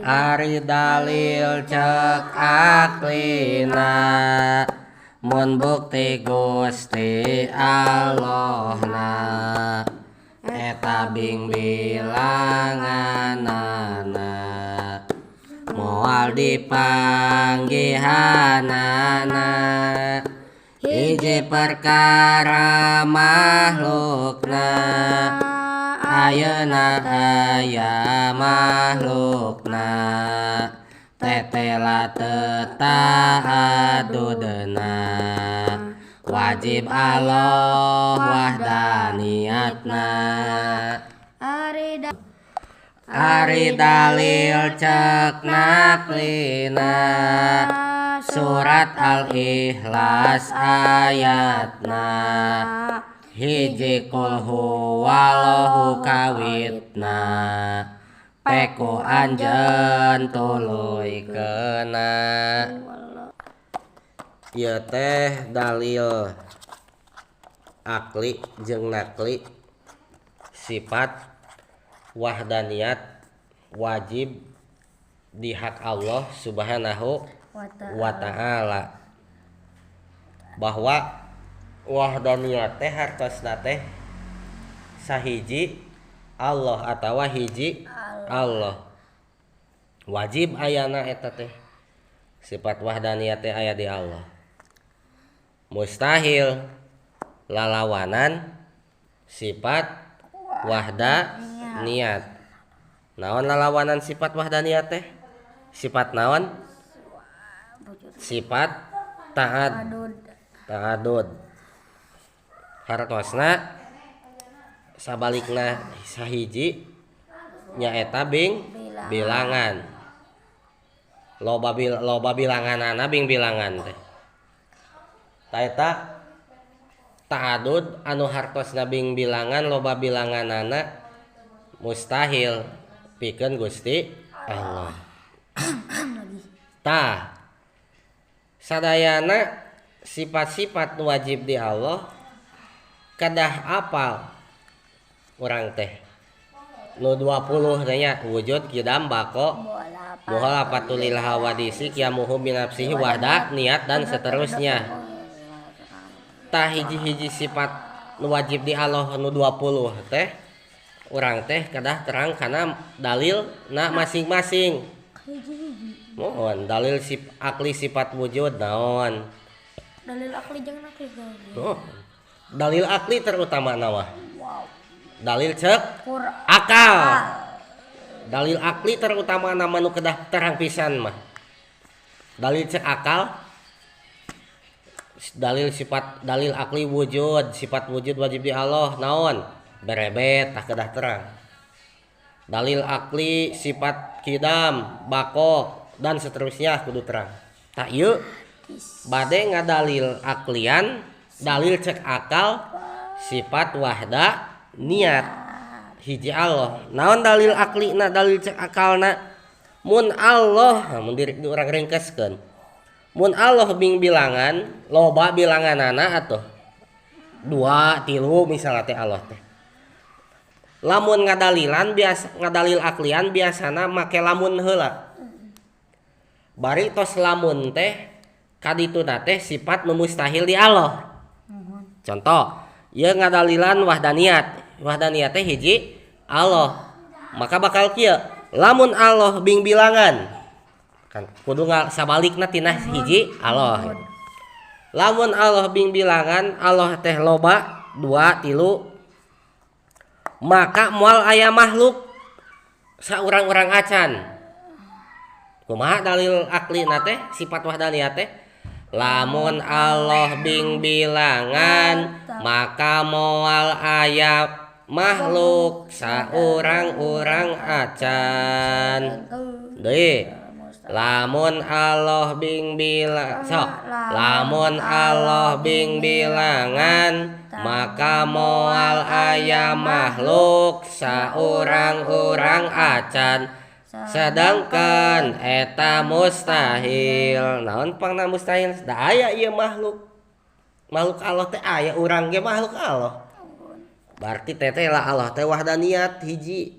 Ari dalil cek aklina mun bukti Gusti Allahna eta bing bilanganana moal dipanggihanana hiji perkara makhlukna ayeuna aya makhlukna tetela teu ta'adudna wajib Allah wahdaniatna. Ari dalil cek naklina surat Al-Ikhlas ayatna hiji qul huwallahu kawitna peku anjeun tuluykeuna. Ieu teh dalil akli jeung nakli sifat wahdaniyat wajib di hak Allah Subhanahu wa ta'ala, bahwa wahdaniyat teh hartosna teh sahiji Allah atawa hiji Allah, wajib ayana eta teh sifat wahdaniyat teh aya di Allah, mustahil lalawanan sifat wahdaniyat. Naon lalawanan sifat wahdaniyat teh? Sifat naon? Sifat ta'adud. Hartosna sabalikna sahiji nyaeta bing bilangan, loba bilanganana bing bilangan teh. Ta eta ta'adud anu hartosna bing bilangan loba bilanganana mustahil pikeun Gusti Allah. Tah sadayana sifat-sifat wajib di Allah kedah apal urang teh nu 20 teh nya wujud kidam bako mukhalafatul lil hawadisi qiyamuhu binafsihi wahdaniyat dan seterusnya. Tah hiji-hiji sifat nu wajib di Allah nu 20 teh urang teh kedah terang kana dalil na masing-masing. Mohon dalil akli sifat wujud naon? Dalil akli jeung nakli. Oh. Dalil akli terutama nawa. Dalil cek akal. Dalil akli terutama nama nu kedah terang pisan mah. Dalil cek akal, dalil sifat, dalil akli wujud, sifat wujud wajib di Allah naon? Berebet tah kedah terang. Dalil akli sifat kidam, bako dan seterusnya kudu terang. Tah ieu bade ngadalil aklian, dalil cek akal sifat wahdaniyat hiji Allah. Naon dalil aklina, dalil cek akalna? Mun Allah, mun di urang ringkeskeun. Mun Allah bing bilangan, loba bilanganana atuh 2, 3 misalnya teh Allah teh. Lamun ngadalilan biasa ngadalil aklian biasana make lamun heula. Bari tos lamun teh kadituna teh sifat nu mustahil di Allah. Contoh, ieu ngadalilan wahdaniyat. Wahdaniyat teh hiji Allah. Maka bakal kieu, lamun Allah bing bilangan kan kudu sabalikna tina hiji Allah. Lamun Allah bing bilangan, Allah teh loba 2, 3, maka moal aya makhluk saurang-urang acan. Kumaha dalil aklina teh sifat wahdaniyat teh? Lamun Allah bing bilangan maka moal aya makhluk saurang-urang acan. Deui, lamun Allah bing bilang sok, lamun Allah bing bilangan maka moal aya makhluk saurang-urang acan, sedangkan eta mustahil. Naon pangna mustahil? Da aya ieu makhluk. Makhluk Allah teh aya, urang ge makhluk Allah. Berarti teteh lah Allah teh wahdaniyat hiji.